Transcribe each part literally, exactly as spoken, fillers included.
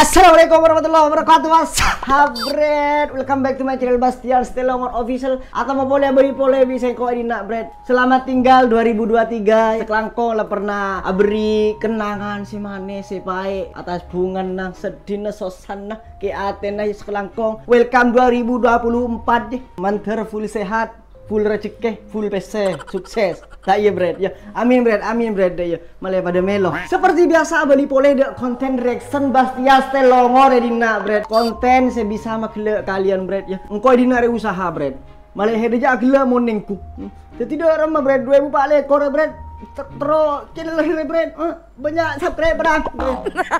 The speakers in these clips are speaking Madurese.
Assalamualaikum warahmatullahi wabarakatuh. What's up, Bret? Welcome back to my channel, Bastian Stelongor Official. Atau mau boleh beri polemi sengko' di nak, Bret. Selamat tinggal dua ribu dua tiga. Sakalangkong la pernah aberi kenangan sè manis, sè paè, atas bhungana, seddhina, sossana, kè atèna sakalangkong. Welcome dua ribu dua puluh empat deh. Mandhâr full sehat, full rejhekkè, full pèssè, sukses. Ta' iyâ, Bret, ya. Amin, Bret, amin, Bret, ya. Malè padâ mèlo. Seperti biasa, abâli polè dâ' konten reaction Bastian Stelongor è dinna', Bret. Konten sè bisa maghellâ' kalian, Bret, ya. Engko' è dinna' rè usaha, Bret. Malè hèdâ jâ' aghellâ' mon nèngghu. Hmm. Dhâddhi dâ' remma, Bret, dua èbu pa' lèkor, Bret. Ter-, terro channel rè, Bret. Eh, bânnya' subscriber, Bret.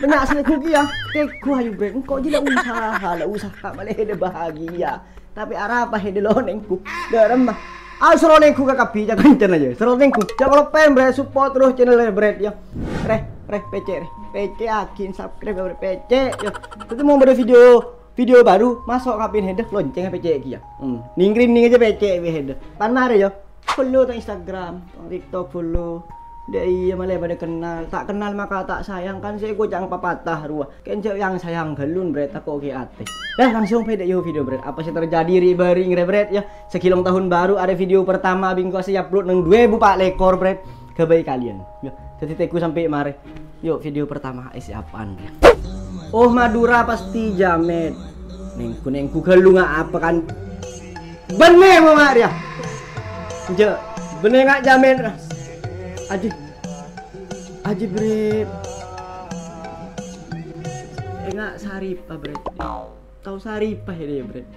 Bânnya' sè nèngghu kèya. Tèngghu ayu, Bret. Engko' jâ' la usaha, la usaha. Malè hèdâ bahagia. Tapè arapa hèdâ lo' nèngghu. Dâ' remma. Ah, soro nèngghu ka kabbhi, jâ' kancana, yâ. Soro nèngghu. Jâ' kalopaèn, Bret. Support terus channel rè, Bret, yâ. Rè, rè, pècè', rè. Pècè' aghin subscribe, Bret. Pècè', yâ. Dhâddhi mon bâdâ video video baru, maso' ka pèn hèdâ, lonceng pècè' kèya. Hmm. Ning-rèning jâ pècè' bi' hèdâ. Pan marè, yâ. Follow tang Instagram, tang TikTok follow. Dâ' iyâ malè padâ kennal. Ta' kennal maka ta' sayang, kan sè èkoca'na papatah rowa. Kèng jâ' yang sayang ghâllu, Bret, tako' kè atè. Lah, langsung pèdâ' yâ video, Bret. Apa sè terjadi rè bâring rè, Bret, yâ. Saghilong tahun baru, arè video pertama bi' engko' sè upload neng dua èbu pa' lèkor, Bret. Ghâbây kalian. Yâ, dhâddhi tèngghu sampè' marè. Yuk, video pertama isi apaan, ya? Oh, Madura pasti jamet. Nèngghu-nèngghu ghâllu nga' apa kan? Bânnè mo nga' rèya. Jâ', bânnè nga' jamet. Aji. Aji, Bret. Enga' Saripa, Bret. Tao Saripa ya, Bret.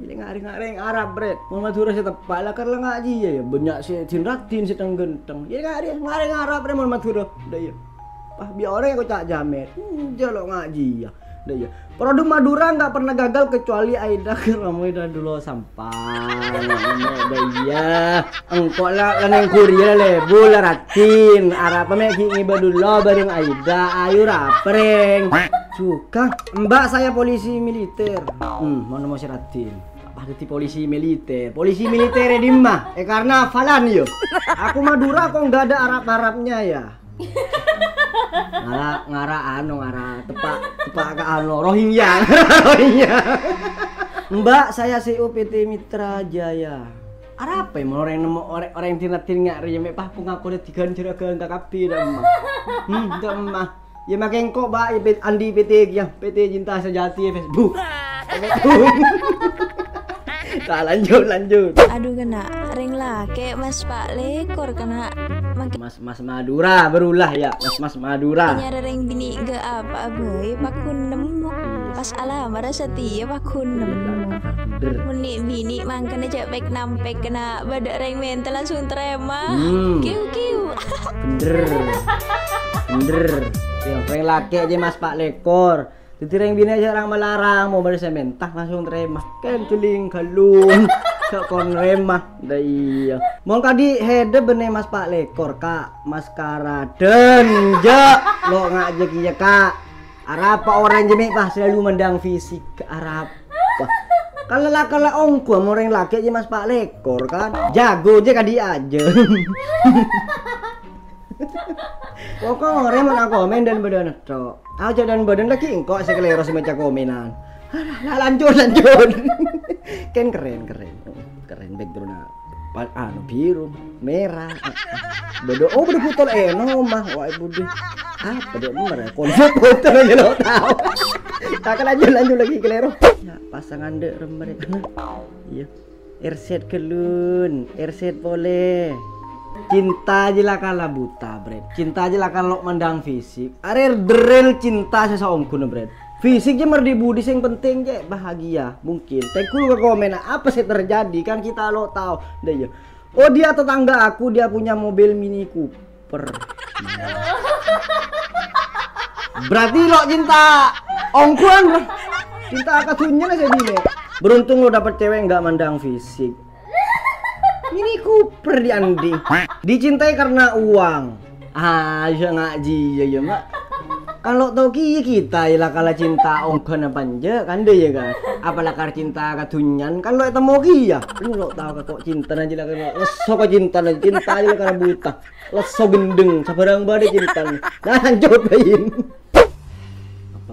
Iyâ, nga' rèng-, nga' rèng Arab, Bret. Mon Madhurâ sè teppa' la karna nga' jiyâ, yâ. Bânnya' sè din-raddhin, sè thèng-ghânthèng. Iyâ, nga' rèng-, nga' rèng Arab, Bret, mon Madhurâ. Dâ' iyâ. Pas bi' orèng èkoca' jamet. Enjâ' lo' nga' jiyâ. Dâ' iyâ. Produk Madura nggak pernah gagal kecuali Aida Keramoy dan Dulo Sampang. Dâ' iyâ. Engko' la, la nèngghu rèya la lèbur la raddhin. Arapa mè' ghi' ngibâ dulo bâreng Aida. Ayo raprèng. Suka. Mbak, saya polisi militer. Hmm, mon nemmo sè raddhin. Apa dhâddhi polisi militer? Polisi militer è dimma? È karna hafalan, yâ. Aku Madura kok nggak ada Arab-Arabnya, ya? Ngara, ngara anu, ngara teppa', teppa' ka anu, Rohingya. Rohingya. Mbak, saya C O P T Mitra Jaya. Arapa mon orèng nemmo orèng, orèng din-raddhin nga' rèya mè' pas pangakona dighânjhâr aghângka kabbhi, dâ' emma. Hmm, dâ' emma. Yâ, makè engko', Mbak, yâ, pet-, andi' P T kèya, P T Cinta Sejati, Facebook. Ta' lanjut, lanjut. Adhu, kèna, rèng lakè' mas pa' lèkor, kèna. Mak- Mas, mas Madura, berulah, ya. Mas, mas Madura. Nyarè rèng binè' ga' apa, bhâi, paghun nemmo. Pas alamara satèya paghun nemmo. Bener. Mon nè' binè' mangkana jâ' pèk-nampèk, kèna, bâdâ rèng mènta langsung tarèma. Hmm. Kiu, kiu. Bener. Bener. Yâ, rèng lakè' jâ' mas pa' lèkor. Dhâddhi rèng binè' jâ' rang-malarang, mon bâdâ sè mènta langsung tarèma. Kèng jhâling ghâllu. Jâ' kon rèma. Dâ' iyâ. Mon kadhi hèdâ bânnè mas pa' lèkor, Ka'. Maskara dân jâ'. Lo' nga' jâ' kèya, Ka'. Arapa orèng jâ' mè' pas selalu mandang fisik. Arapa. Kala-kala ongghu mon rèng lakè' jâ' mas pa' lèkor, kan. Jago jâ' kadhi ajâ. Pokok orèng mon akomèn dân bâdâna tok. Aja dân bâdâna lagi engko' sè kalèro sè maca komènan. Alah, la-, lanjut, lanjut. Kèng kerrèn, kerrèn. Kerrèn background-na. Pa-, anu, biru, merah. Bâdâ, oh, bâdâ botol ènom, mah. Wah, budi. Apa dâ' merah? Konsep botol aja lo' tao. Tak lanjut, lanjut lagi kalèro. Ya, pasangan dâ' remmer. Iyâ. Erset ghâllun, erset polè. Cinta jâ' la kala buta, Bret. Cinta jâ' la kala lo' mandang fisik. Arèya real cinta sè saongghuna, Bret. Fisik jâ' mardhi budi sè penting jâ' bahagia. Mungkin. Tèngghu ka komèn, apa sè terjadi? Kan kita lo' tao. Dâ' iyâ. Oh, dia tetangga aku, dia punya mobil Mini Cooper. Berarti lo' cinta ongguan, bro. Cinta ka dhunnyana sè binè'. Beruntung lo dapet cewek nggak mandang fisik. Mini Cooper diandi'. Dicintai karena uang. Ah, jâ' nga' jiyâ, yâ, Mak. Kan lo' tao kèya kita, yâ, la kala cinta ongguan apa enjâ', kan, dâ' iyâ, kan? Apa la kala cinta ka dhunnyana, kan lo' ètemmo kèya. Lo' tao ka ko' cintana jâ' la kala, lesso ka cintana, cinta jâ' la kala buta. Lesso gendeng, sabârâng bâdâ cintana. Nah, lanjut, Bain. Apa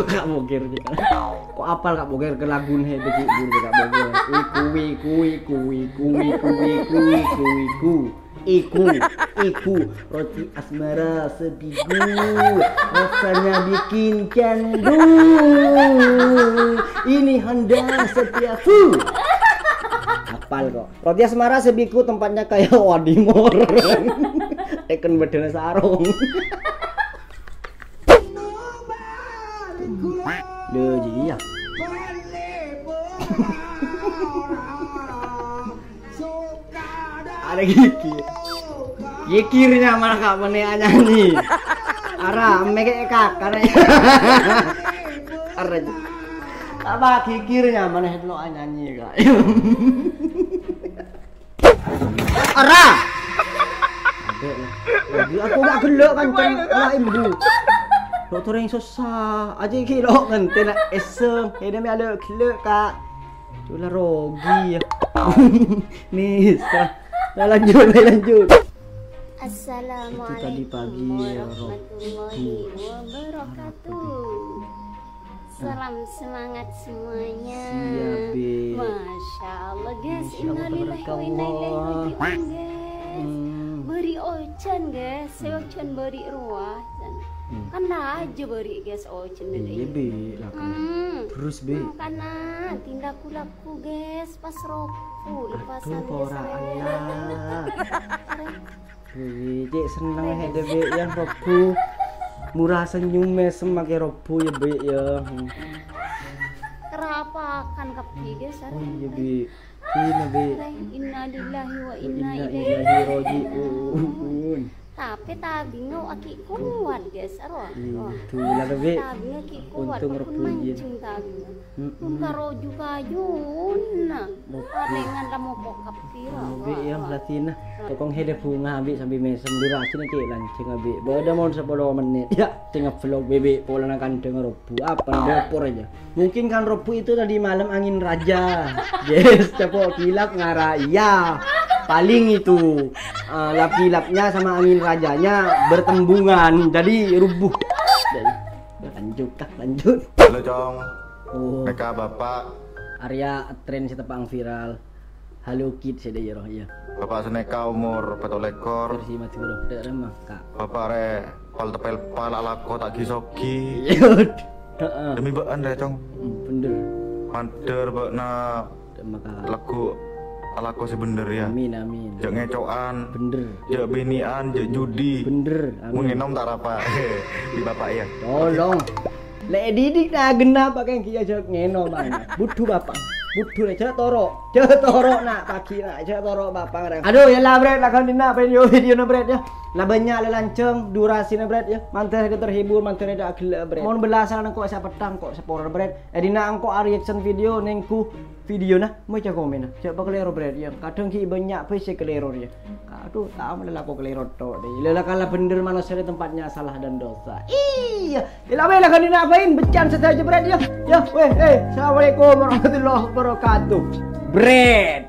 Kak Bogir. Kok apal Kak Bogir ke laguna he, beci bur Kak Bogir. Iku, iku, iku, iku, iku, iku, iku, iku. Iku, iku, roti asmara sebiku, rasanya bikin candu. Ini Honda Setia full. Apal kok. Roti asmara sebiku tempatnya kayak Wadimor. Teken bedana sarung. Lho, iya. Ada gigi. Gigirnya mana Kak Mene nyanyi? Ara, meke kakak. Ara. Apa gigirnya mana lo nyanyi, Kak? Ara. Adek, aku gak gelek kan, Ceng. Ala imbu. Dokter yang susah. Aja iki lo ngentena esem. Ini me ada gelek, Kak. Cula rogi ya. Nih, setelah. Nah, lanjut, nah, lanjut. Itu tadi pagi, ya, Rob. Assalamualaikum warahmatullahi wabarakatuh. Salam semangat semuanya. Siap, Bi. Masya Allah, guys. Masya Allah, innalillahi wa inna ilaihi tabarakallah. Raji'un, guys. Hmm. Bâri' ojan, guys. Ojan bâri' rowa. Hmm. Kan laju bâri', guys, ojan. Iyâ, Bi. Lah, kan. Hmm. Terus, Bi. Makana, tindak kulaku, guys, pas Rabu, lepasan, guys. Aduh, ora, Allah. Wih, cè' senneng, he, deh, Bi, yâ, Rabu. Murah senyum, mèsem makè Rabu, yâ, Bi, yâ. Hmm. Kerapakan kabbhi, guys, arè. Oh, iyâ, Bi. Iyâ, Bi. Innalillahi wa inna ilaihi raji'un. Tapè tabingnga ghi' kowat, guys, aro. Iyâ, itulah, Bi. Tabingnga ghi' kowat, untung Rabu, iyâ. Mancèng tabingnga. Mm-mm. Pon karo ju-kajuna. Oke. Parengngan ra mopok kabbhi, ra. Abi, yâ, berarti, nah. Tokong hèdâ bhunga, Abi, sambi mèsem. Durasina cè' lanjhâng, Abi. Bâdâ mon sapolo mennit. Yâ, tengah vlog, Bebek. Polana kandhâng Rabu. Apa? Dapur aja. Mungkin kan Rabu itu tadi malam angin raja. Yes, cepok kilap ngara. Iya. Paling itu. Ah, lap-kilapnya sama angin rajanya bertembungan. Jadi rubuh. Jadi, lanjut, Kak, lanjut. Halo, Cong. Oh. Nèka Bapak. Arya tren sè tepa'na viral. Halo Kid sè dâ'iyâ roh, iyâ. Bapak sanèka umur pètto lèkor. Versi Madhurâ. Dâ' remma, Kak. Bapak rè pal-tepèl pal alako ta' ghi-sogi. Heeh. Demi bâ'na rè, Cong. Hmm, bhender. Mandhâr bâ'na. Dâ' remma, Kak. Lagghu alako sè bhender, yâ. Amin, amin. Jhâ' ngèco'an. Bhender. Jhâ' binè'an, jhâ' judi. Bhender. Amin. Mon ngènom ta' rapa. Di Bapak, yâ. Tolong. Lè' èdidik na' agenna apa kèng ghi' ajhâk ngènom, Bang. Budhu, Bapak. Budhu, jhâ' toro'. Jhâ' toro', na', paghi', na'. Jhâ' toro', Bapak, rèng. Aduh, yâ la, Bret, lakon dinna', pen yo videona, Bret, yâ. La bânnya' la lanjhâng durasina, Bret, yâ. Mandhâr ghellâ' terhibur, mandhâr ta' ghellâ', Bret. Mon bellâsân engko' sè pettang, engko' sè pora, Bret. È dinna' engko' a-reaction video, nèngghu videona, maca komènna. Jhâ' pakalèro, Bret, yâ. Kadhâng ghi' bânnya' bhâi sè kalèro, yâ. Aduh, tao malah lako kalèro tok, deh. Lha, la kala bhender manossa di tempatnya salah dan dosa. Iyâ. Ila bela kan dina apain? Bâcaan sadhâjâ, Bret, yâ. Yâ, weh, eh, assalamualaikum warahmatullahi wabarakatuh. Bret.